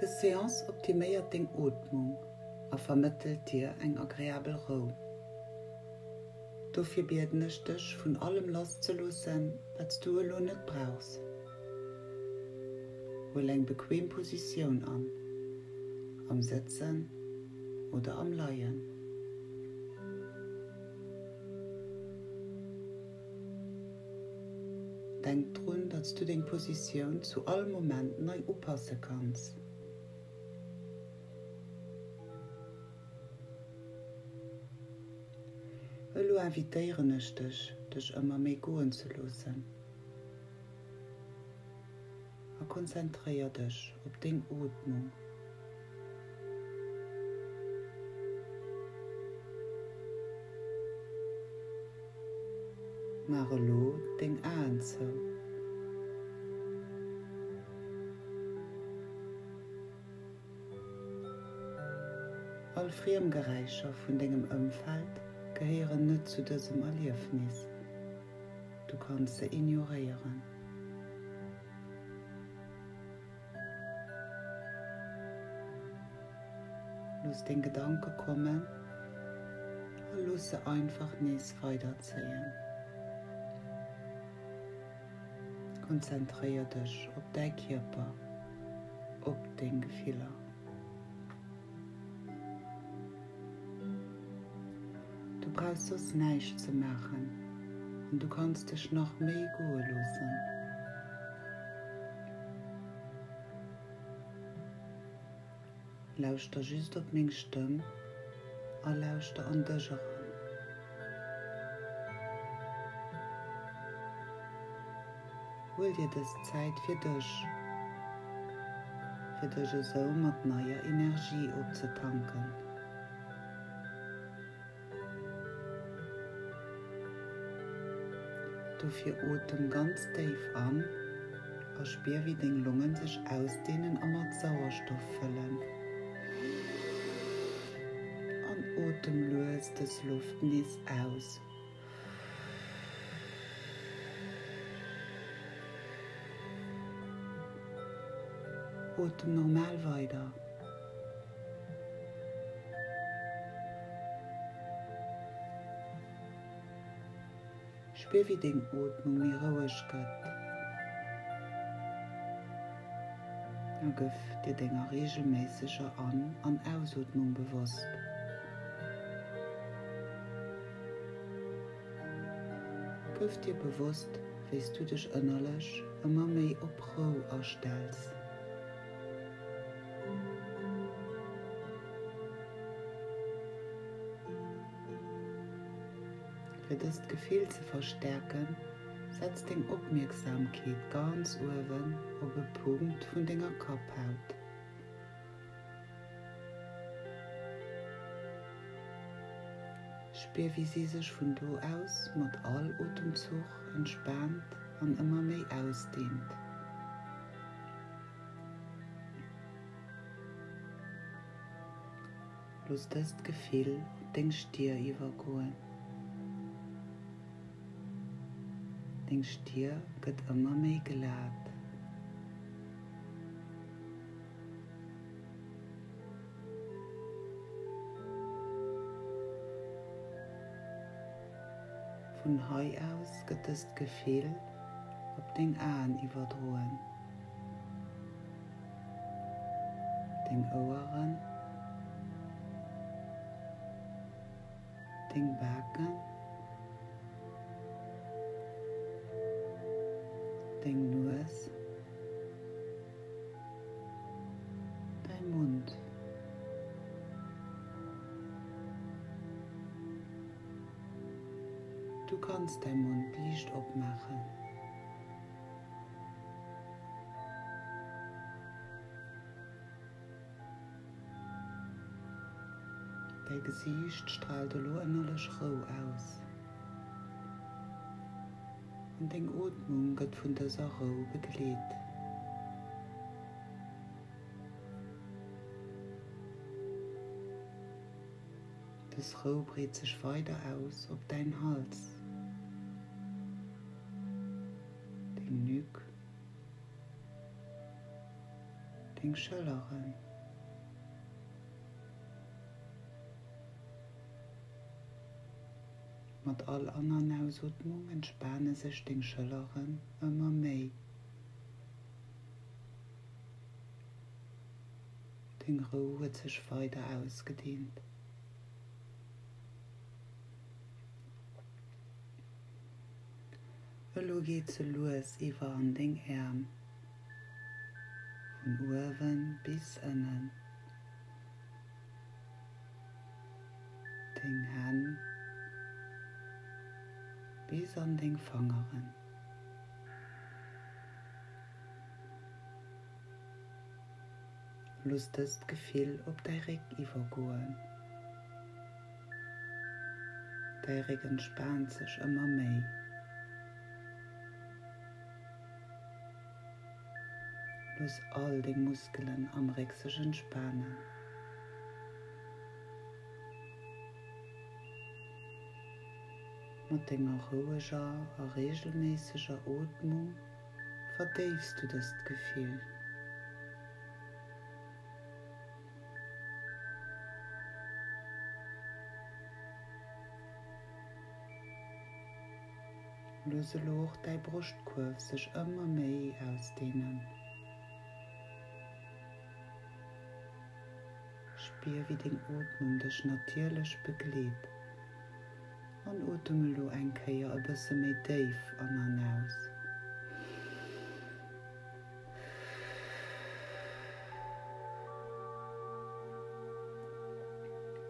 Dës Seance optiméiert deng Ootmung a vermëttelt dir eng agreabel Rou. Dofir bieden ech dech vun allem lass ze loossen, wat s du elo net brauchs. Huel eng bequem Positioun an, am Sëtzen oder am Leien. Denk drun, datt s du deng Positioun zu all Moment nei upasse kanns. Elo invitéieren ech dech, dech ëmmer méi goen ze loossen a konzentréier dech op deng Ootmung. Maach elo deng Aen zou. All friem Geräischer vun dengem Ëmfeld gehéieren net zu dësem Erliefnis. Du kanns se ignoréieren. Looss deng Gedanke kommen a looss se einfach nees weiderzéien. Konzentréier dech op däi Kierper, op deng Gefiller. Du brauchs soss näischt ze maachen an du kanns dech nach méi goe loossen. Lauschter just op meng Stëmm a lauschter an dech eran. Huel dir dës Zäit fir dech, fir dech esou mat neier Energie opzetanken. Dofir otem ganz déif an a spier wéi deng Longen sech ausdehnen a mat Sauerstoff fëllen. An otem lues dës Loft nees aus. Otem normal weider. Spier wéi deng Ootmung méi roueg gëtt a gëff dir denger reegelméisseger An an Ausootmung bewosst. Gëff dir bewosst, wéi s du dech ënnerlech ëmmer méi op Rou astells. Fir dëst Gefill ze verstäerken, setz deng Opmierksamkeet ganz uewen op e Punkt vun denger Kapphaut. Spier wéi si sech vun do aus mat all Otemzuch entspaant an ëmmer méi ausdehnt. Looss dëst Gefill op deng Stier iwwergoen. Deng Stier gëtt ëmmer méi glat. Vun hei aus gëtt dëst Gefill op deng Aen iwwerdroen, deng Oueren, deng Baken, deng Nues. Däi Mond. Du kanns däi Mond liicht opmaachen. Däi Gesiicht straalt elo ënnerlech Rou aus. An deng Ootmung gëtt vun dëser Rou begleet. Dës Rou breet sech weider aus op däin Hals, deng Nuque, Deng Schëlleren. Mat all An an Ausootmung entspane sech deng Schëlleren ëmmer méi. Deng Rou huet sech weider ausgedeent. Elo geet se lues iwwer an deng Äerm, vun uewen bis ënnen. Deng Hänn bis an deng Fangeren. Looss dëst Gefill op däi Réck iwwergoen. Däi Réck entspaant sech ëmmer méi. Looss all deng Muskelen am Réck sech entspanen. Mat denger roueger a reegelméisseger Ootmung verdéifs du dëst Gefill. Looss elo och däi Broschtkuerf sech ëmmer méi ausdeenen. Spier wéi deng Ootmung dech natierlech begleet an otem elo eng Kéier e bësse méi déif an an aus.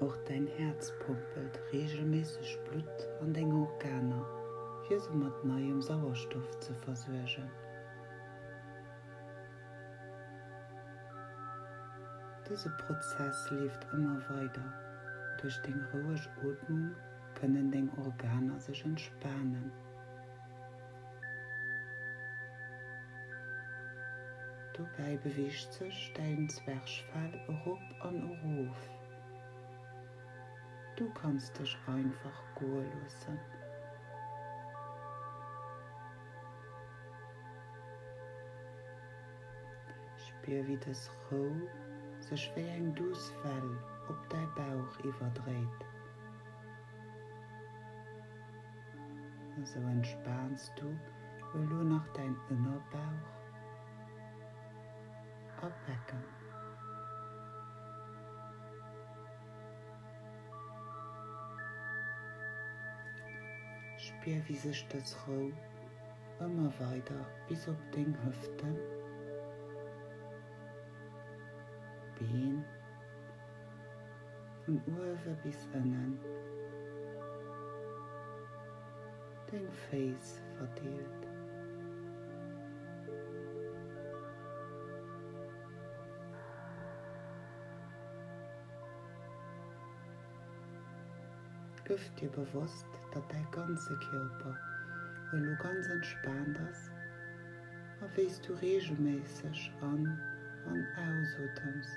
Och däin Häerz pompelt reegelméisseg Blutt an deng Organer, fir se mat neiem Sauerstoff ze versuergen. Dëse Prozess leeft ëmmer weider. Duerch deng roueg Ootmung kënnen deng Organer sech entspanen. Dobäi beweegt sech däin Zwerchfell erop an erof. Du kanns dech einfach goe loossen. Spier wéi dës Rou sech wéi eng duuss Well op däi Bauch iwwerdréit. Esou entspaans du elo nach däin Ënnerbauch a Becken. Spier wéi sech dës Rou ëmmer weider bis op deng Hëften, Been, vun uewe bis ënnen, deng Féiss verdeelt. Gëff dir bewosst, datt däi ganze Kierper elo ganz entspaant ass a wéi s du reegelméisseg an an ausotems.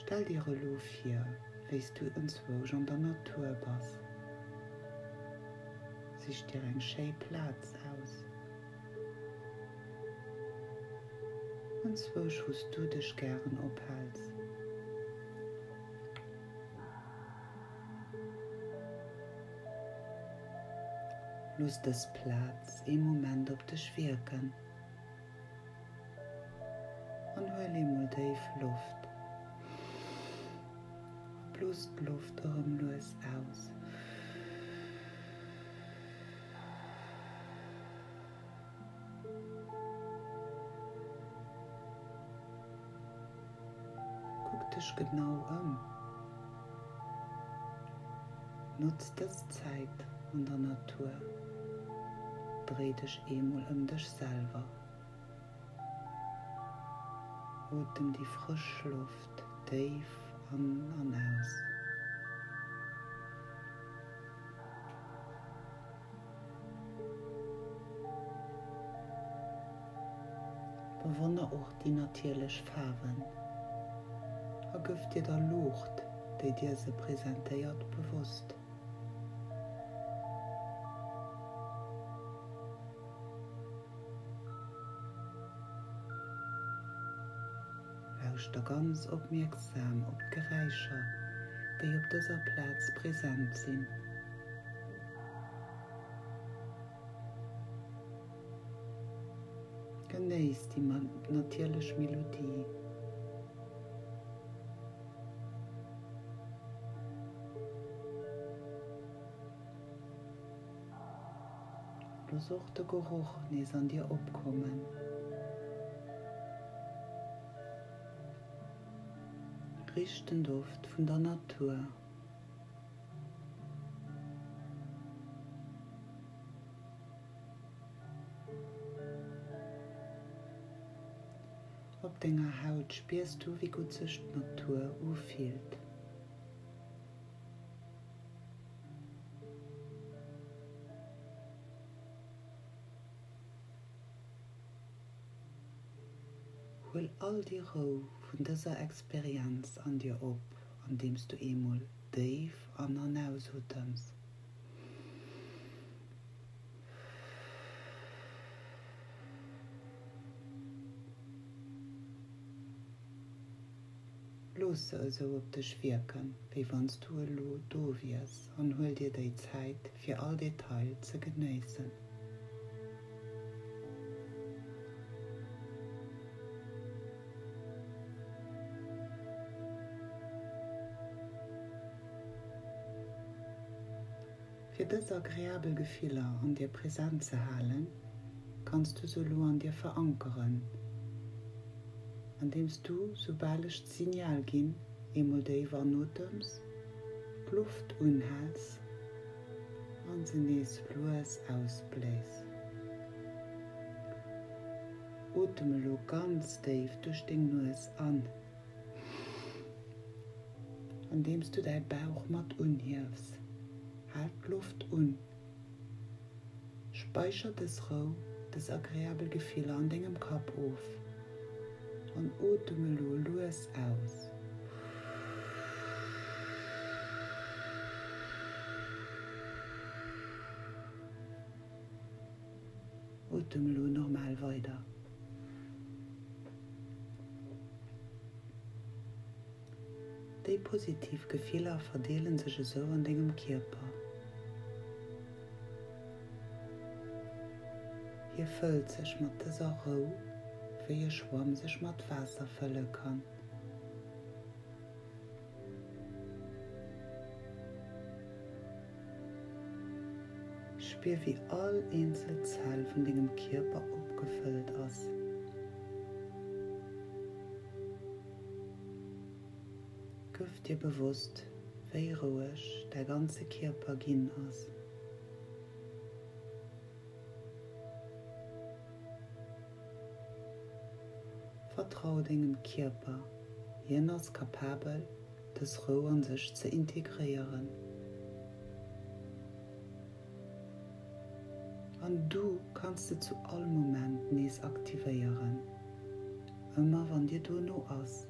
Stell dir elo vir, wéi s du enzwousch an der Natur bass. Sich dir eng schéi Plaz aus, enzwousch wou s du dech gären ophäls. Looss dës Plaz ee Moment op dech wierken an huel eemol déif Loft a blos d'Loft erëm lues aus. Kuck dech genau ëm. Notz dës Zäit an der Natur. Dréi dech eemol ëm dech selwer. Otem déi frësch Loft déif an an aus. Bewonner och déi natierlech Faarwen a gëff dir der Luucht. déi dir se presentéiert, bewosst. Lauschter ganz opmierksam op d'Geräischer, déi op dëser Plaz present sinn. Genéiss déi natierlech Melodie. Looss och de Geroch nees an dir opkommen. Rich den Doft vun der Natur. Op denger Haut spiers du, wéi gutt sech d'Natur ufillt. Huel all déi Rou vun dëser Experienz an dir op, andeems du eemol déif an an ausotems. Looss se esou op dech wierken, wéi wann s du elo do wiers an huel dir déi Zäit, fir all Detail ze genéissen. Fir dës agreabel Gefiller an dir present ze halen, kanns du se elo an dir verankeren, andeems du, soubal ech d'Signal ginn, eemol déif anotems, d'Loft unhäls an se nees lues ausbléis. Otem elo ganz déif duerch deng Nues an. Andeems du däi Bauch mat unhiefs. Hal d'Loft un. Späicher dës Rou, dës agreabel Gefiller an dengem Kapp of an otem elo lues aus. Otem elo normal weider. Déi positiv Gefiller verdeelen sech esou an dengem Kierper. Hie fëllt sech mat dëser Rou, wéi e Schwamm sech mat Waasser fëlle kann. Spier wéi all eenzel Zell vun dengem Kierper opgefëllt ass. Gëff dir bewosst, wéi roueg däi ganze Kierper ginn ass. Vertrau dengem Kierper, hien ass kapabel, dës Rou an sech ze integréieren. An du kanns se zu all Moment nees aktivéieren, ëmmer wann dir dono ass.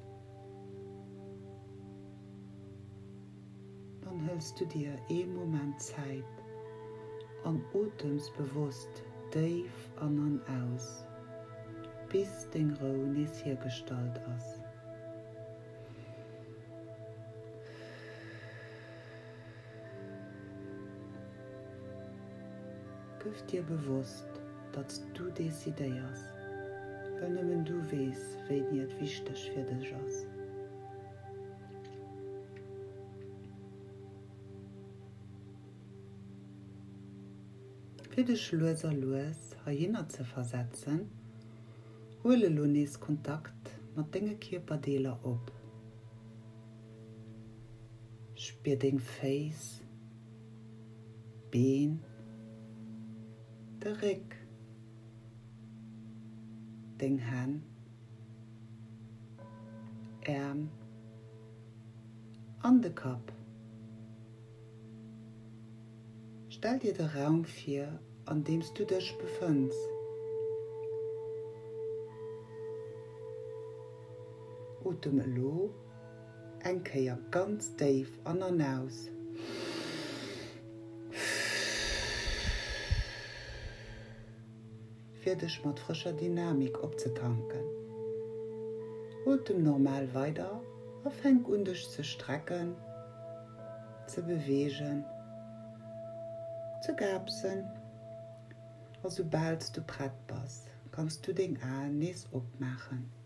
Dann hëls du dir ee Moment Zäit an otems bewosst déif an an aus, bis deng Rou nees hiergestallt ass. Gëff dir bewosst, datt s du decidéiers, well nëmmen du weess, wéini et wichteg fir dech ass. Fir dech lues a lues heihinner ze versetzen, huel elo nees Kontakt mat denge Kierperdeeler op. Spier deng Féiss, d'Been, de Réck, deng Hänn, Äerm an de Kapp. Stell dir de Raum vir, an deem s du dech befënns. Otem elo. Eng Kéier ganz déif an an aus. Fir dech mat frëscher Dynamik opzetanken. Otem normal weider a fänk un dech ze strecken, ze beweegen, ze gaapsen a soubal s du prett bass, kanns du deng Aen nees opmaachen.